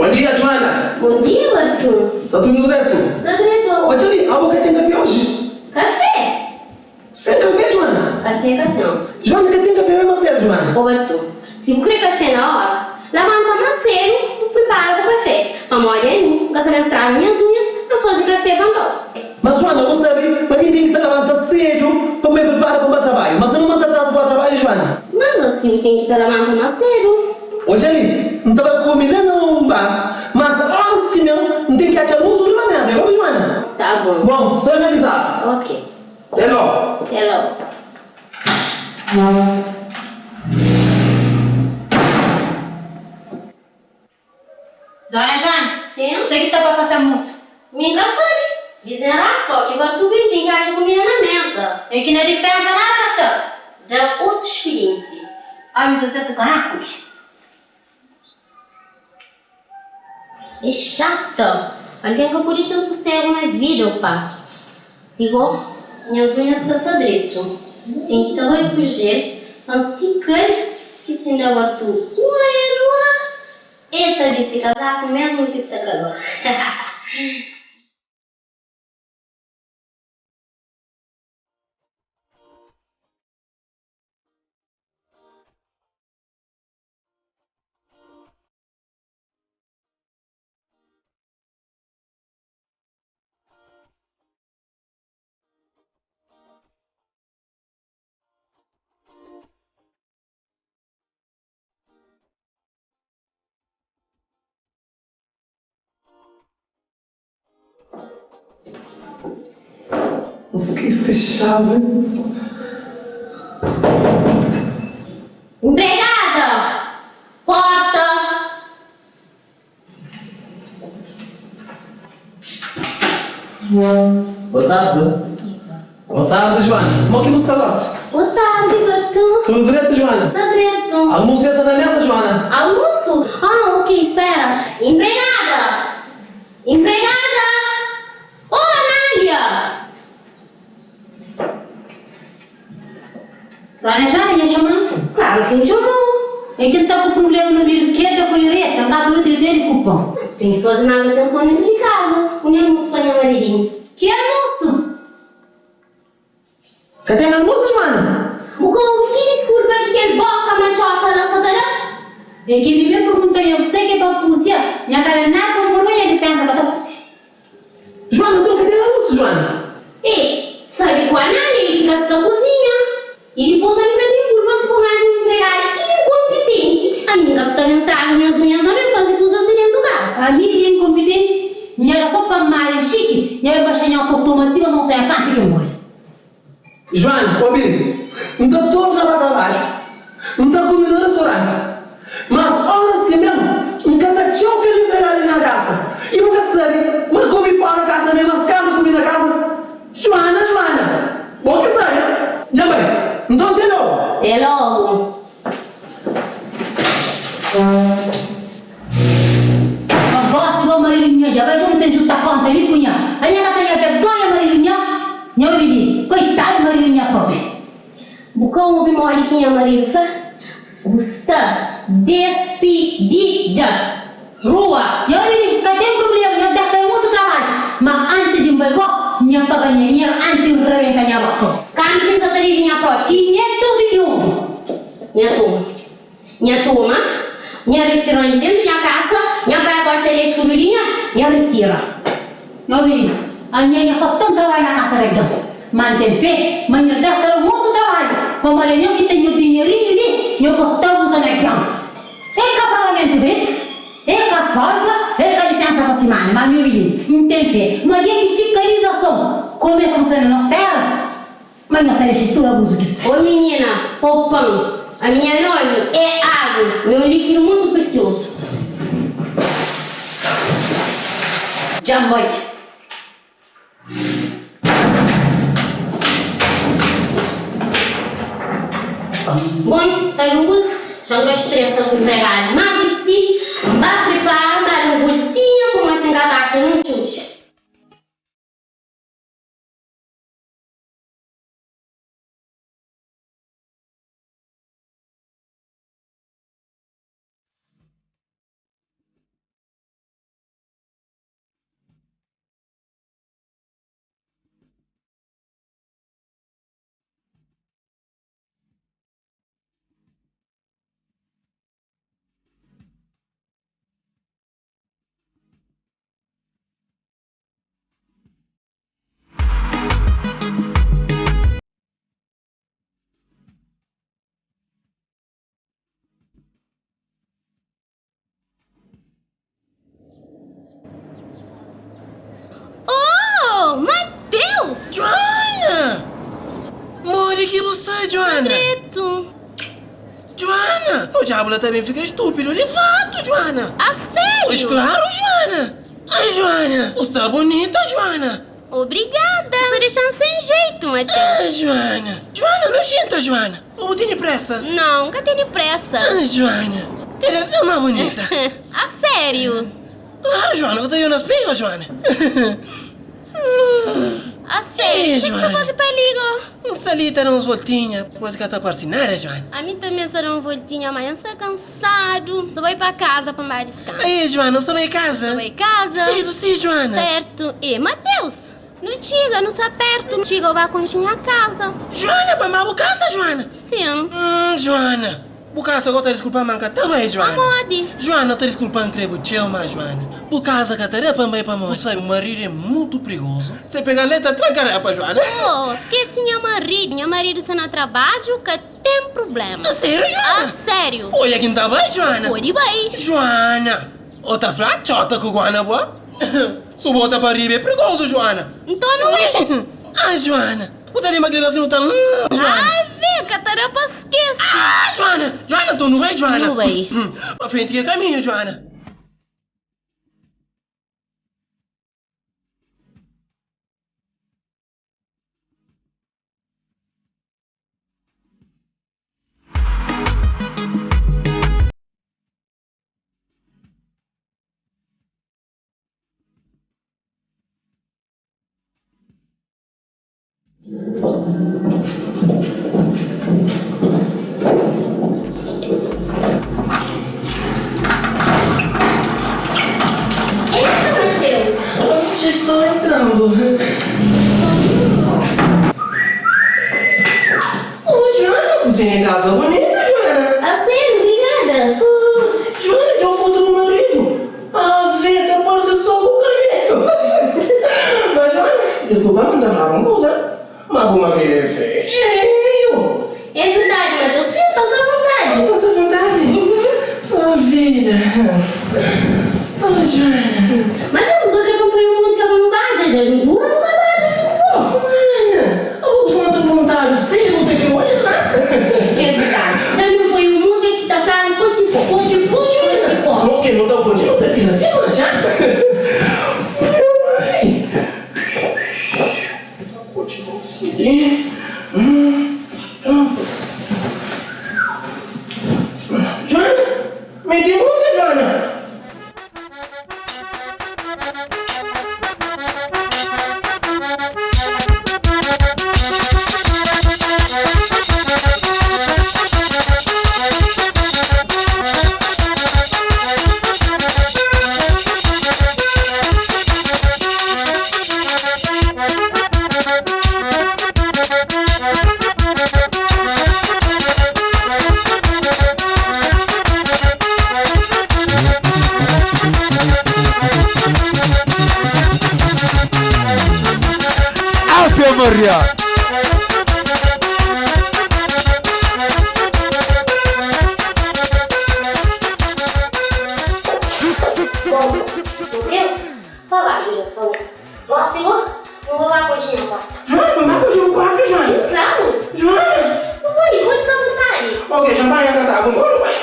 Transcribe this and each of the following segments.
Bon dia, Joana. Bon dia, Bartun. Sta tudu dretu? Sta dretu, abo. Odja li, abo ka ten kafé oji? Kafé? Sen kafé, Joana? Kafé ka ten. Joana, ka ten kafé mésmu asédu, Joana? Ô, Bartun, si bu krê kafé na óra, labanta más sédu bu pripara bu kafé. Pamodi ami, N ka sa ben straga nhas unhas na faze kafé pa N da-u. Mas, Joana, bu sabe ma mi ten ki ta labanta sédu pa N bai pripara pa N ba trabadju. Mas N ma N ta atraza pa ba trabadju, Joana? Mas asi bu ten ki ta labanta más sédu. Odja li, N ta bai kume la na un bar, mas óras ki ben, N ten ki atxa almusu riba mesa. É obi, Joana? Ta bon. Bon, sô N aviza-bu. Ok. Te lógu. Te lógu. Dona Joana, Sim? Kuzê ki ta pa fase almusu? Mi N ka sabe. Dizenraspa ki bartu ben ten ki atxa kumida na mesa. É ki na dipensa nada ka ta. Da otu spidienti. Omis ba sertu ka na kume. É xata. Algen ka pode ten susegu na vida, opa. Si go, nhas unhas ka sta dretu. Ten ki ta bai ku jel pa N stika-l ki si N da bartu un raiadura, el ta bisti kazaku mesmu ki sta kalor. N skese xavi. Npregada! Porta! Boa tardi. Boa tardi, Joana. Mo ki bu sta gosi? Boa tardi, Bartô. Tudu dretu, Joana? Sta dretu. Almusu dja sta na mesa, Joana? Almusu? Ah, ok, spera. Npregada! Npregada! Oh, Anália! Dona Joana, nha txoma-m? Klaru ki N txoma-u. É ki N ta ku prubléma na obidu kebra ku direta, N ka ta obi dretu el ku pon. Mas ten ki faze más atenson dentu di kaza. Un almusu pa nha maridinhu. Ki almusu? Ka ten almusu, Joana? Bu ka obi ki diskulpa ki kel boka matxota la sa ta da? É ki mi me pergunta nha kusé ki é pa kuzia, nha ka da nada pa N burgonha di pensa ka ta kusi. Joana, nton ka ten almusu, Joana? E sabe ku Anália e ki ka sta kuzinha. I dipôs ami ka ten kulpa si bu ranja un npregada inkonpitenti. Ami N ka sta ben straga nhas unhas na ben faze kuzas di dentu kasa. Ami di inkonpitenti? Nha da so pa mali xiki, nha ben baxa nha autotomativa na otu nha kantu ki mori. Joana, Obi, N ta torna ba trabadju, N ta kume na restauranti, mas óras ki ben, N ka ta txeu kel npregada li na kasa. I bu ka sabe ma kume fóra kasa mê más karu ki kume na kasa? Joana, Joana, bo ki sabe. Dja bai. Nton te lógu. Te lógu. Ma gosi go maridu nha dja bai ku nu ten juta konta mi ku nha a nha ka ta nha vergonha maridu nha nha obi di koitadu maridu nha propi. Bu ka obi modi ki nha maridu fla? Bu sta despidida rua. Nha obi di ka ten prublema nha da ta mutu trabadju ma anti di N bai go nha paga nha dinheru anti N rebenta nha boka. Kantu ki N sa ta debe nha propi? 501. Nha toma. Nha toma, nha retira-m di dentu nha kasa, nha bai gosta di es tudu di nha, nha retira. Nha obi, a nha nha fa tan trabadju na kasa di Deus, ma N ten fe ma nha da ta da un otu trabadju, pamodi anho ki ten nho dinherinhu li, nho ka ta uza na Deus. E ka pagamentu dretu, e ka folga, e ka lisensa pa simana, ma nha obi li, N ten fe ma dia ki fikalizason kumesa ku sai na nos tera, Ma nho ta dexa tudu abuzu ki sta. Ô minina, popa-m. A minha nomi é agu, mi é un líkidu mutu prisiozu. Dja N bai. Bon, sabe un kuza? Xa N ka stresa ku npregadu más di ki si, N ba pripara, N ba da un voltinha pamodi si N ka ta atxa nen txutxa. bonita, Joana. Dretu. Joana, odjabu la ta ben fika estúpidu di fatu, Joana. A sériu? Pois klaru, Joana. Ai, Joana, bu sta bonita, Joana. Obrigada. Bu sta dexa-m sen jeitu, Mateus. Ah, Joana. Joana, nu xinta, Joana. Ô, bu tene presa? Nau, N ka tene presa. Ah, Joana, kada vez más bonita. A sériu? Klaru, Joana, bu ta iu na speiu, Joana. A sériu? Ih, Kuzê ki Joana. sta faze pa li, go? N sta li ta da uns voltinha, pois ka ta parse nada, Joana. Ami tanbê N sta da un voltinha, ma N sta kansadu. N sta bai pa kaza pa N bai diskansa. Aê, Joana, N sta bai kaza. Sta bai kaza. Sedu, si, Joana. Sertu. Ê, Mateus, nu txiga, nu sta pertu. Nu txiga, bu ba konxe nha kaza. Joana, pa N ba bu kasa, Joana? Sin. Joana, Bu kasa go ta diskulpa-m ma N ka ta bai, Joana. Pamodi? Joana ta diskulpa-m N kre-bu txeu ma, Joana, bu kasa ka ta da pa N bai pamodi? Bu sabe, maridu é mutu prigozu. Se pega-l el ta tranka repa, Joana. Oh, skese nha maridu. Nha maridu sta na trabadju, ka ten prubléma. A sériu, Joana? A sériu. Odja ki N ta bai, Joana. Pode bai. Joana, O ta fla txota ku guana bua? Su bota pa riba é prigozu, Joana. Nton nu é. Ah, Joana, bu ta lenbra kel bes ki nu ta Joana. Ave, ka ta da pa skese. Ah, Joana, Joana, nton nu bai, Joana. Nu bai. Pa frenti ki é kaminhu, Joana. Entra, Mateus. Onde estou entrando? Oh, Joana, bu tene casa bonita, Joana. A sério? Obrigada. Ah, Joana, dja foto do marido. Ah, vê, ta parse so ku kabelu. Mas, Joana, desculpa mi ta fla un kuza, ma bu marido é feio. É verdade, Mateus. Sinta-se à vontade. Pasa vontade? Uhum. Oh, vida. Oh, Joana. Mateus, bu ka kre pa N poi un múzika pa nu badja? Dja nu dura nu ka badja ku bo. Joana, abo ku sta na ta vontadi seja ku se kre odja la. É verdadi. Dja nu poi un múzika ki ta fladu kotxipó. Kotxipó, Joana? Kotxipó. No ke no ta kotxi, no ta tira ti manxa. Meu mai. Kotxipó si li. Joana, mete múzika, Joana. Ave Maria! Bom, Deus, fala, já falou. Bom, senhor, não vou lá hoje no quarto. Joana, mas hoje no quarto, Joana? Sim, claro. Joana! Não vou, vou desavontade. Ok, champanhe, tá bom, não vai.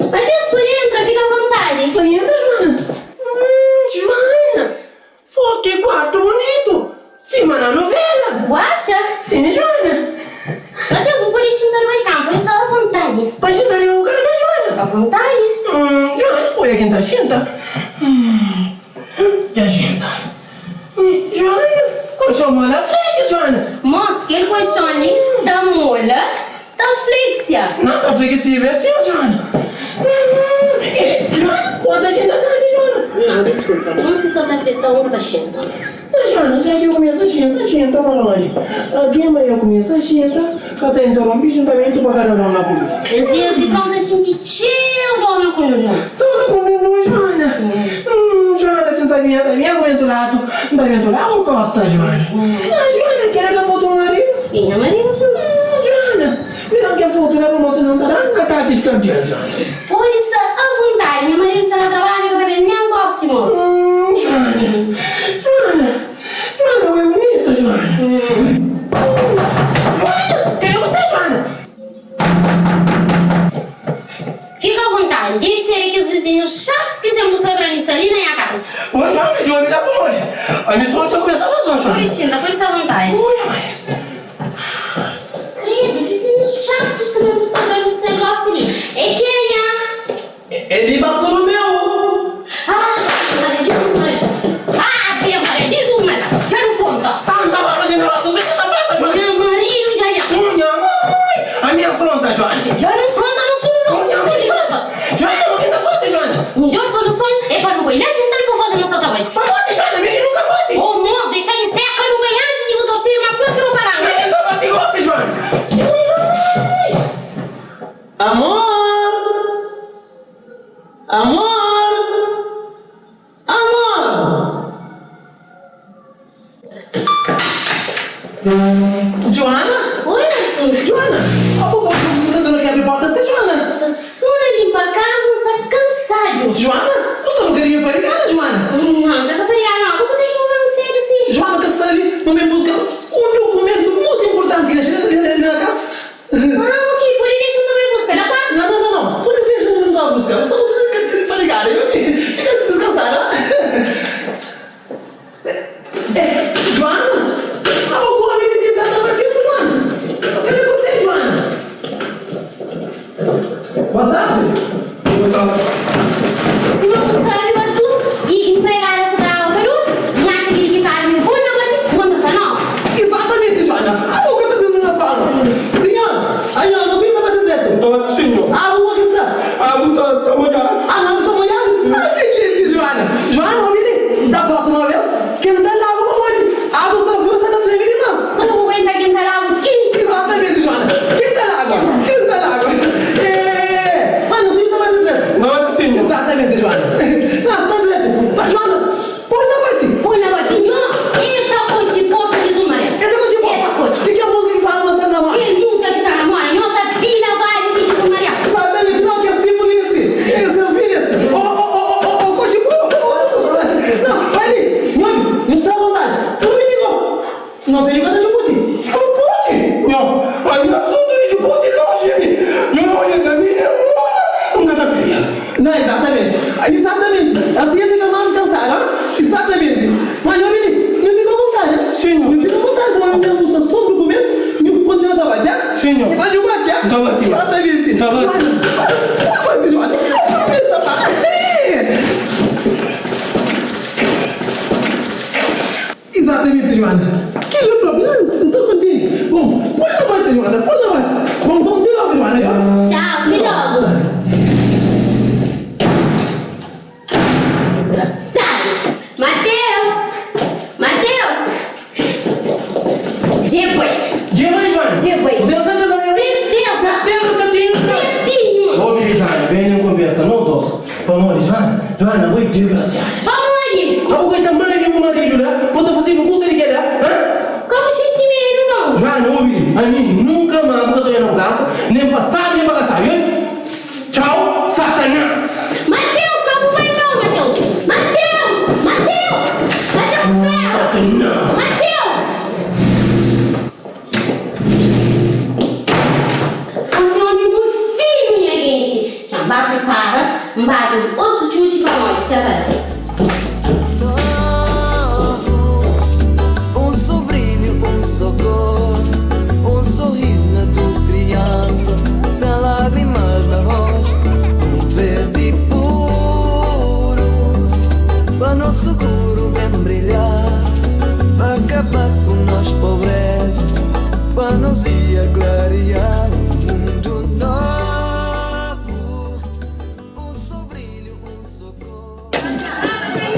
Mateus, por entra, fica à vontade. Entra, Joana. Joana, forte quarto bonito. Sima na novela. Guacha? Sim, Joana. Mateus, bu pode xinta no campo, é só à vontade. Pa xinta riba bu kama, Joana? À vontade. Joana, oia ki N ta xinta. Dja xinta. Joana, koxon mola flex, Joana. Mos, kel koxon li ta mola, ta flexia. Não, ta flexível sim, Joana. Joana, bo ta xinta tambi, Joana? Não, desculpa, como si sa ta afeta un ka ta xinta. Joana, já ki eu kumesa xinta, xinta pa lonji. Algen ma eu kumesa xinta, ka ta interrompi xintamentu pa ka da dor na kuluna. Es dias di pron sa xinti txeu dor na kuluna. Dor na kuluna, Joana? Joana, si N sabia, N ta vinha ku ventuladu, N ta ventulaba bu kosta, Joana. Ah, Joana, kila ka fotu bu maridu? E nha maridu sin. Joana, viram ke fotu la pa mostra non ta da atakis kardial, Joana. Pode sta avontadi, nha maridu sta na trabadju, ka ta ben nen gosi. Joana, Joana, bo é bunita, Joana. Joana, ke ki você, Joana? Fika avontadi, debe ser é kes vizinhus xatus ki sen buska granisa li na nha kaza. Oi, Joana, djobe la pamodi ami sô sa kumesa pa sô, Joana. Pode xinta, pode sta avontadi. Ui, mãe. Credo, vizinhus xatus ta ben buska granisa gosi li. É kenha? É di Bartolomeu. Ah, Maria Jesus Maria. Ave Maria Jesus Maria. Dja nu fronta. Santa Bárbara Generosa, você que ta pasa, Joana? Nha maridu dja nha. Nha mãe, ami afronta, Joana. Dja nu fronta nos tudu nos. Nha Keli mãe. ta fase. Joana, bu ki ta fase, Joana? Midjor soluson é pa nu bai la kintal pa faze nos trabadju. Pa bati, Joana, mi ki nunka bati. Ô mos, dexa di seka nu bai antis di bu torsidu mas kualker roparanga. Mi ki ta bati gosi, Joana. Nha mãe. Amor! Amor! Amor! Joana? Oi, Arthur. Joana, abo bo ki bu sta duna ki abri porta si, Joana? Sa sona limpa kaza, N sta kansadu. Joana, bu sta ku karinha farigada, Joana? Nau, N ka sta farigadu nau. Abo kuzê ki bu faze sedu si? Joana ka sabe ma mi buska un dukumentu mutu inpurtanti ki na li na kasa. Ah, ok, pode dexa N ta bai buska na kuartu? Nau, nau, nau, nau, pode dexa N ta bai buska. Bu sta mutu fadigadu, fika diskansadu, ah. Eh, Joana, abo ku omi di ta ta batidu, Joana? Kade kuse, Joana? Boa tardi. Boa tardi. Sima bu sabe, Artur, i inpregada sta ta daba kalur, N atxa kel ki fala mi bon na bati, bon na fla nau. Exatamente, Joana. Abo ka ta duna na fala. Sinhor, ayo, no fika bati dretu. Ta bati, sinhor. Abo ku ki sta? Agu ta ta molhadu. Ah, agu sta molhadu? Ai, ki Joana. Joana, obi li, da próxima vez, kenta lagu pamodi agu sta friu, sa ta treme dimas. So bu bai nta kenta lagu kinti. Exatamente, Joana. Kenta lagu, kenta lagu. Eh, mas no fim ta bati dretu. Ta bati sinhor. Exatamente, Joana. Não, sta dretu. Mas, Joana, poi na bati. Poi na bati. Nho, el ta kotxi potu di Zumaré. El ta kotxi potu? El ta kotxi. Ki kel múzika ki fala ma sta na moda? Kel múzika ki sta na moda. Nho ta pila bairro di Zumaré. Exatamente, não, kes tipu li si. Es es bira si. O, o, o, o, o, kotxi potu, otu kuza. Não, bai li. Nho, nho sta avontadi. Nho bini go. Nho sa ka ta djuputi. Djuputi? Nho, ami asuntu di djuputi lonji di mi. Nho odja ka mi nen una, N ka ta kria. Não, exatamente. Exatamente. Assim el fika más kansadu, ah? Exatamente. Má nho bini, nho fika avontadi. Sim, nho. Nho fika avontadi, pamodi mi na buska só un dukumentu, nho kontinua ta bati, ah? Sim, nho. Má nho bati, ah? N ta bati. Exatamente. N ta bati. Joana, bati, Joana. Aproveita, pá. Exatamente, Joana. Kel é propi. N sta kontenti. Bon, poi na bati, Joana, poi na bati. Bon, nton ti logu, Joana, yo. Txau, ti logu. Disgrasadu. Mateus! Mateus! Dje bai. Dje bai, Joana? Dje bai. Bu ten serteza ma dje bai? Serteza! Serteza, sertinhu? Sertinhu! Obi li, Joana, ben un konversa, nos dos. Pamodi, Joana, Joana, bo é disgrasiada. Pamodi? Abo ka ta manda bu maridu la pa ta fazedu kusa di kel-la, ha? Ka bu xinti medu, nau. Joana, obi li, ami nunka más bu ka ta odja na bu kasa, nen pa sabi nen pa ka sabi, oi? Txau, Satanás! Mateus, ka bu bai nau, Mateus! Mateus! Mateus! Mateus, spera! Satanás! Mateus! Santi omi bu finu nha genti. Txan ba pripara N badja un otu txutxi pa noi ta bai. Um sobrinho, um socorro, um sorriso na tua criança, sem lágrimas na rosto, um verde puro, pa nos seguro bem brilhar, pa acabar ku nos pobreza, pa nos dia clarear, um mundo novo, um sobrilho, um socorro.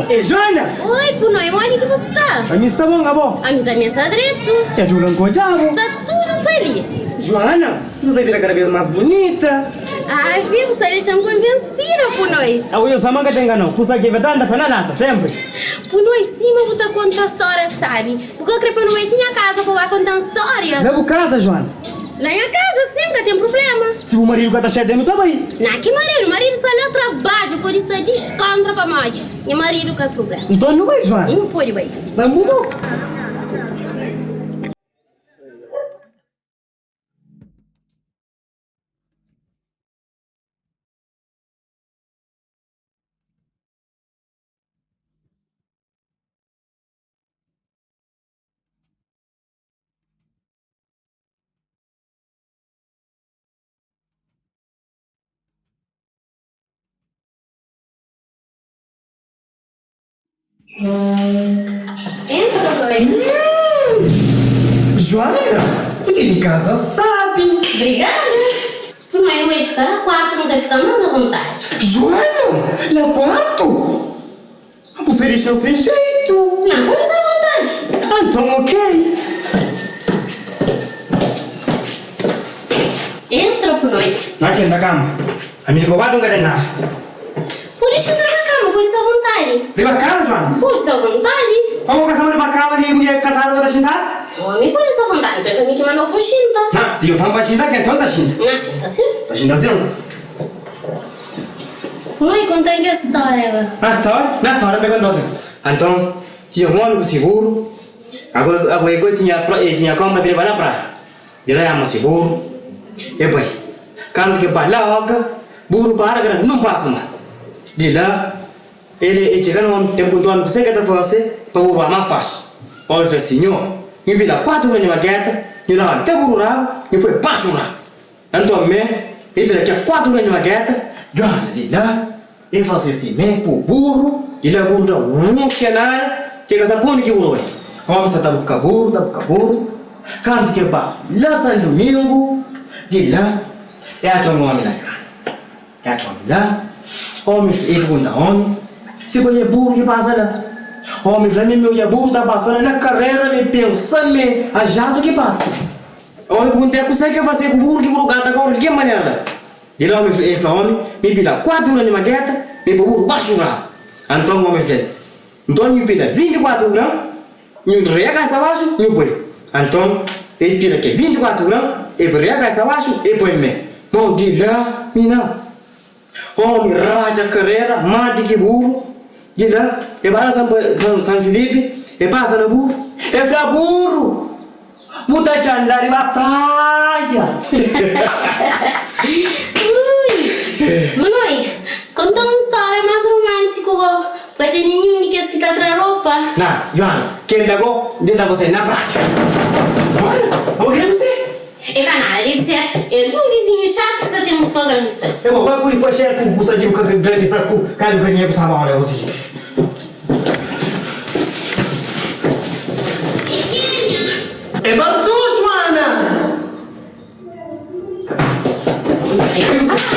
E Joana! Oi, Punoi, modi ki bu sta? Ami sta bon, abo? Ami tanbe sta dretu. Dja dura N ka odja-bu. Sta tudu pa li. Joana, bu sta ta bira kada bes más bunita. Ah, vi, bu sta dexa-m konvensida, Punoi. Awe, yo sama N ka ta engana-u. Kusa ki é verdadi N ta fla na lata, sénpri. Punoi, sima bu ta konta stória sábi. Bu ka kre pa nu bai ti nha kaza pa bu ba konta-m stória? Na bu kaza, Joana? Na nha kaza sin, ka ten prublema. Si bu maridu ka ta xatia nu ta bai. Na ki maridu? Maridu sta la trabadja, pode sta diskontra pamodi nha maridu ka prublema. Nton nu bai, Joana. Nu pode bai. Ba bu bo. Entra dois. Joana, bu tene kaza sabi. Obrigada. Por mai nu bai fika na kuartu, nu ta fika más avontadi. Joana, na kuartu? Bu sa dexa-m sen jeitu. Nha pode sa vontadi. Anton ok. Entra ku noiti. Na ken da kama. Ami di kobadu N ka ten nada. Pode xinta na kama, pode sa vontadi. Riba kama, Joana? Pode sa vontadi. Pamo ka sama riba kama di mulher kasadu ka ta xintadu? Omi pode sa vontadi, nton é ka mi ki mandau po xinta. Na, si yo fla-m pa xinta, ken ton ta xinta. Na xinta sin. Ta xinta sin. Noi konta-m kes stória gó. Na tória, na tória N ta konta-u sin. Anton, tinha un ómi ku si buru. Ago, ago e tinha e tinha konpra pa e ba na praia. E rama si buru, e bai. Kantu ki bai la oka, buru para ka da nun pasu ma. Di la, el e txiga na ómi, e punta ómi kuzê ki el ta fase pa buru ba más faxi. Ómi fla, Sinhor, nhu bira kuatu grandi maketa, nhu labanta buru rabu, nhu poi baxu rabu. Anton mé, e bira ke 4 grandi maketa, Joana di la, e fase si mé ku buru, di la buru da un kenada, txega sa pa undi ki buru bai. Omi sa ta buka buru, ta buka buru, kantu ke ba la San Dumingu, di la e atxa un omi la Joana. E atxa omi la, omi e pergunta omi si koi e buru ki pasa la. Omi fla, mi mi odja buru ta pasa la na karera, mi pensa me a jatu ki pasa. Omi pergunta, Kusé ki N fase ku buru ki buru gata kóre di ki manera? Di la omi e fla omi, Mi pila kuatu gran di maketa, mi poi buru baxu rabu. Anton omi fla-l, Nton nhu pila 24 gran, nhu rea kasa baxu, nhu poi. Anton el pila kel 24 gran, el rea kasa baxu, el poi mé. Mau di la, mina! Omi ratxa karera más di ki buru. Di la, e ba na San Filipi, e pasa na buru, e fla buru, Bu ta txan la riba praia. Ui! Manoi, konta un stória más romántiku go, ka ten ninhun di kes ki ta tra ropa. Na, Joana, kel la go N tenta fase na prátika. Joana, abo ki na kuse? É ka nada, debe ser algun vizinhu xatu ki sta ten muska grandisa. É bo, bai pudi pa xer ku ku sta djibu ka grandisa ku kadu galinha ku sta ba ola gosi. É kenha? É Bartu, Joana!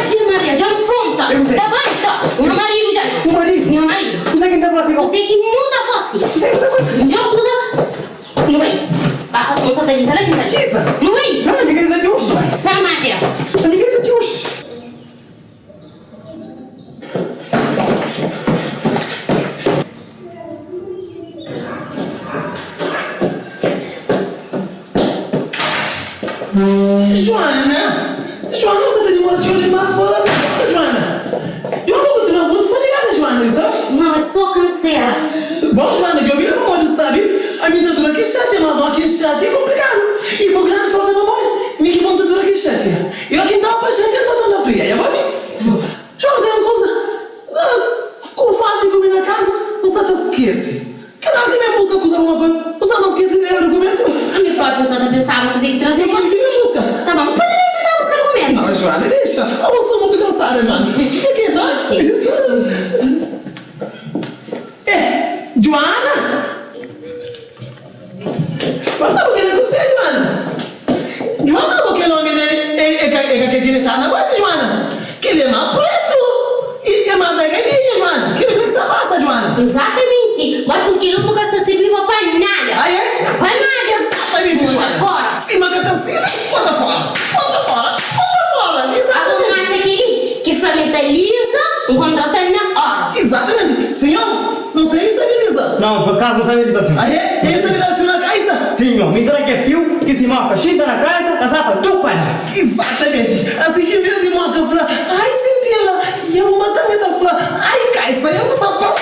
Ave Maria, dja nu fronta! Labanta! Nha maridu dja. Bu maridu? Nha maridu. Kuzê ki N ta fase go? Kuzê ki nu ta fase? Kuzê ki nu ta fase? Dja kuza. Nu bai. Pasa som sa ta lisa la ki ta Lisa? Nu bai. Não, mi ka lisa ti oxi. Spera más ya. Mi ka lisa ti oxi. Joana, Joana, bu sa ta dimora txeu dimás pa ora pergunta, Joana. Joana, bu continua mutu fadigada, Joana, bu sabe? Não, é só cansera. Bom, Joana, djobe la pamodi bu sabe, ami ta dura ki xatia, mas no ki xatia é komplikadu. I bu grandi forsa pamodi mi ki bon ta dura ki xatia. I oki N tava pa xatia, N ta torna fria, ya bo mi? Joana, sabe un kuza? Ku falta di kume na kaza, N sa ta skese. Kel ora ki mi buska kuza pa ma bu sa ta skese di leba dukumentu. Ami propi N sa ta pensaba kuzê ki traze E kel ki mi buska. Ta bon, pode dexa ta buska dukumentu. Não, Joana, dexa. Abo sta mutu kansada, Joana. Fika ketu, ha? Ok. Eh, Joana! Joana, bo kere kuzê, Joana? Joana, bo kel omi li e ka e ka kel ki dexa na bati, Joana. Kel é má pretu i e má dagadinhu, Joana. Kel li kuzê ki sta pasa, Joana? Exatamenti. Batu kel otu ka sta sirbiba pa nada. Ah é? Pa nada. Exatamenti, Bota Joana. fora. Sima ka ta sirbi, bota fora. Bota fora. Bota fora. Abo Exatamenti. matxa kel-li ki fla mi ta liza, N kontrata-l na ora. Exatamenti. Senhor, não sei, eu sabe liza. Não, por acaso não sabe liza sim. Ah é? Eu sabe dar fio na caixa? Sim, nho, mi tra ke fiu ki si moka xinta na kasa, ta sapa tu pa la. Exatamente! Asi ki nvês di moka fla, Ai sintila! I bu matanga ta fla, Ai kaisa! I bu sapau!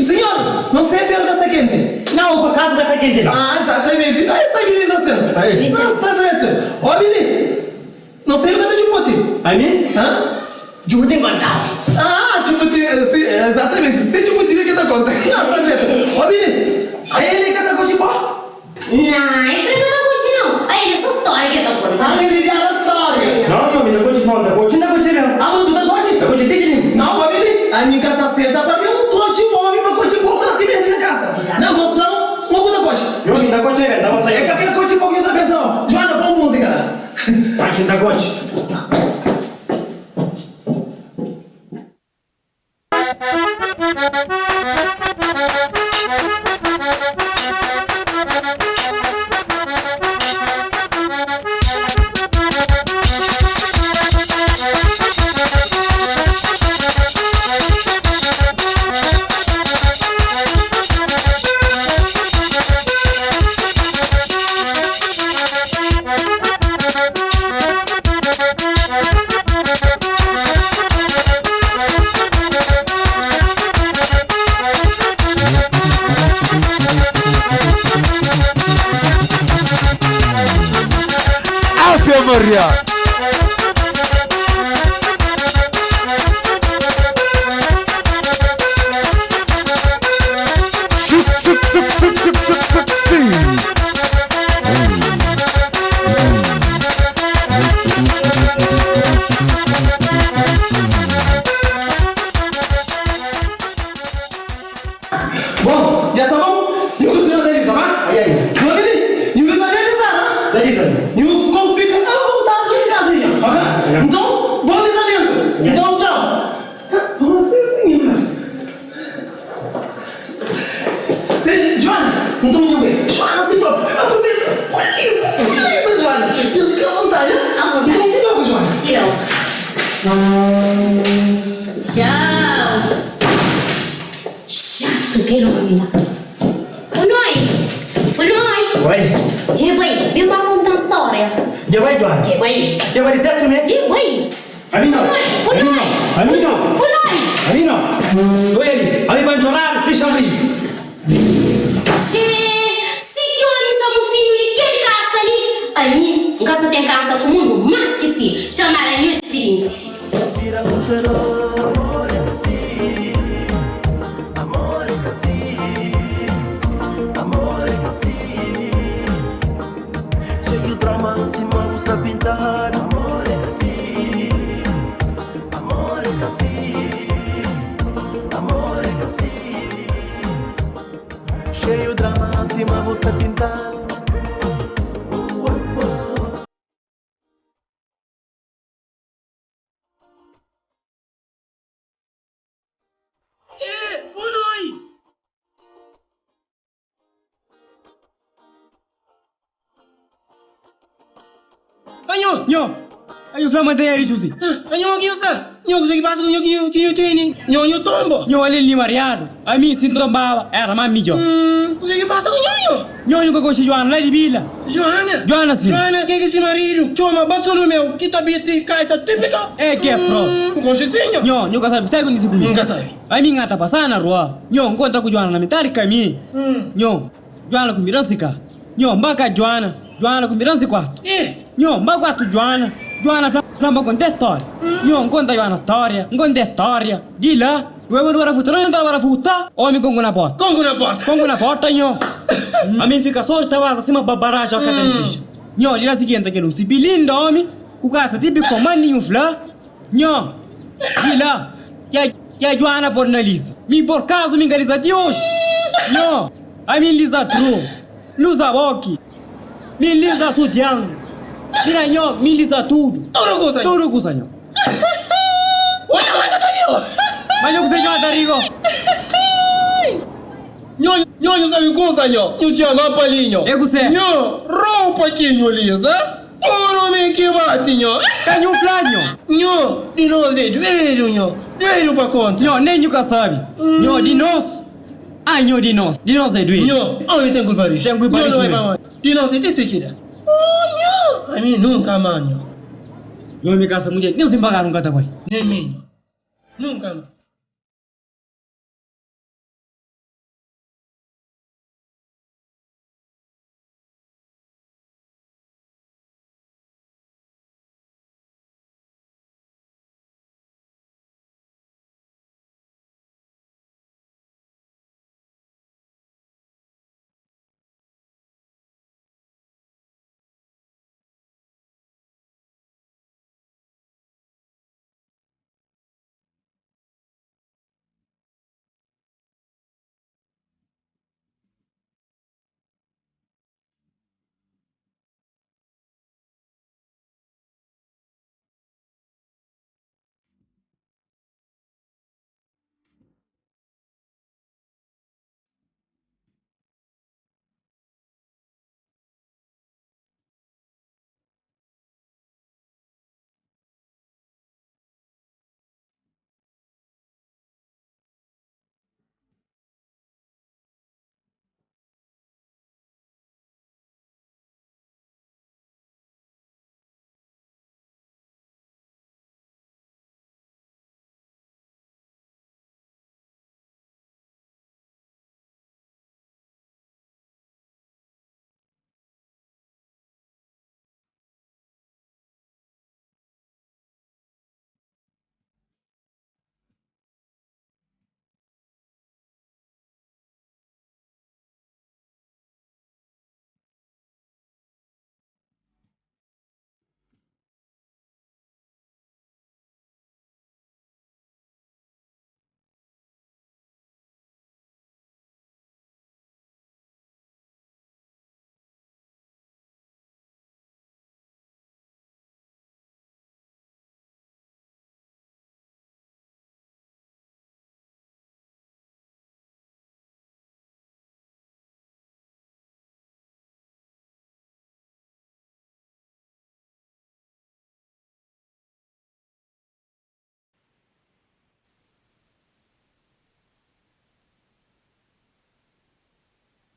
Senhor, não sei ferro ka sta kenti. Nau, por kazu ka sta kenti nau. Ah, exatamente! Ai stabiliza sin. Não, sta dretu. Obi li, não sei o ka ta djuputi. Ami? Hã? Djuputi N kontau. Ah, djuputi, si, exatamente. Se djuputi li ke ta konta. Não, sta dretu. Obi li, ai el ka ta kotxi pó? Nah, el kre ka ta kotxi nau. Ai el é so stória ke ta konta. Ah, el é diara stória. Nau, nau, mi ta kotxi pó, N ta kotxi, N ta kotxi mesmu. Ah, bu ta kotxi? Ta kotxi ti ki limpu. Nau, obi li, ami N ka ta seta pabia N kotxi omi pa kotxi pó mas ki ben di nha kasa. Na gosta nau, ma bu ta kotxi. Nau, mi ta kotxi ben, ta mostra É ka kel kotxi pó ki bu sta pensa nau. Joana, pô un múzika la. Tá ki N ta kotxi. Ave Maria! Suk, suk, suk, suk, suk, suk, suk, sim. Bon, dja sta bon. Nhu kontinua ta lisa, ba? Ai, ai. Nhu obi li? Nhu ka sabe lisa, na? Ta lisa. Nhu kon fika avontadi ki kaza di nho. Nton, bon lisamentu. Nton, txau. Bon, sin, sinhor. Se, Joana, nton nhu bai. Joana si propi. Aproveita. Bon lisa, bon lisa, Joana. Nhu fika avontadi, ha? Avontadi. Nton, ti logu, Joana. Ti logu. Txau. Xatu kel omi la. Puloi! Puloi! Oi. Dje bai, ben ba kontan storia. Dje bai, Joana. Dje bai. Dje bai di sertu me? Dje bai. Ami nau. Puloi! Puloi! Ami nau. Puloi! Ami nau. Oi ali, ami pa ntxoradu, dixan riji. Xee, si ki omi sta mufinhu di kel kasa li, ami N ka sa ten kasa ku mundu más ki si. Xamada nha xpirinti. Anho! Nho! Anho fla ma N ta yari Juzi. Anho, ki nho sta? Nho, kuzê ki pasa ku nho ki nho ki nho tene? Nho, nho tonbo? Nho, ale li mariadu. Ami, si N tonbaba, era más midjor. Kuzê ki pasa ku nho, nho? Nho, nho ka konxe Joana la di bila. Joana? Joana, si. Joana, ken ki si maridu txoma Bartolomeu ki ta biti kaisa tipika? É ki é propi. N konxe si, nho. Nho, nho ka sabe kusé ki kontise ku mi? N ka sabe. Ami N ta pasa na rua, nho, N kontra ku Joana na mitadi kaminhu. Nho, Joana kumbida-m si ka. Nho, N ba ka Joana, Joana kumbida-m si kuartu. Nho, N ba kuartu Joana, Joana fla-m pa konta stória. Nho, N konta Joana stória, N konta stória. Di la, N bai pa barafuta, nho, N ta barafuta, omi konku na porta. Konku na porta. Konku na porta, nho. Ami N fika so ta baza sima babaraja ka ta dixa. Nho, di la si ki entra kel un sibilinda omi ku kasa ti biko mandi nhu fla. Nho, di la, ki a Joana por na lisa. Mi por kazu mi ka lisa ti oji. Nho, ami N lisa tru, N uza boki, mi N lisa sutian, mi na nho, mi N lisa tudu. Tudu kusa, nho. Tudu kusa, nho. Oja ma ka ta riu. Ma nho kuse nho ta ri go? Nho, nho, nho sabi kusa, nho. Nho txoma pa li, nho. E kuse? Nho, roupa ki nho lisa. Tudu mi ki bati nho. Ka nhu fla nho. Nho, di nos é duedu nho, duedu pa konta. Nho, nen nhu ka sabi. Nho, di nos. Ah nho di nos, di nos é duenti. Nho, omi ten kulpa rixu. Ten kulpa Nho rixu não é mesmo. pamodi. Di nos é ti si ki da. Oh nho, ami nunka ma nho. Nho mi kasa mudjer, nen si N pagadu N ka ta bai. Nen mi nho, nunka ma.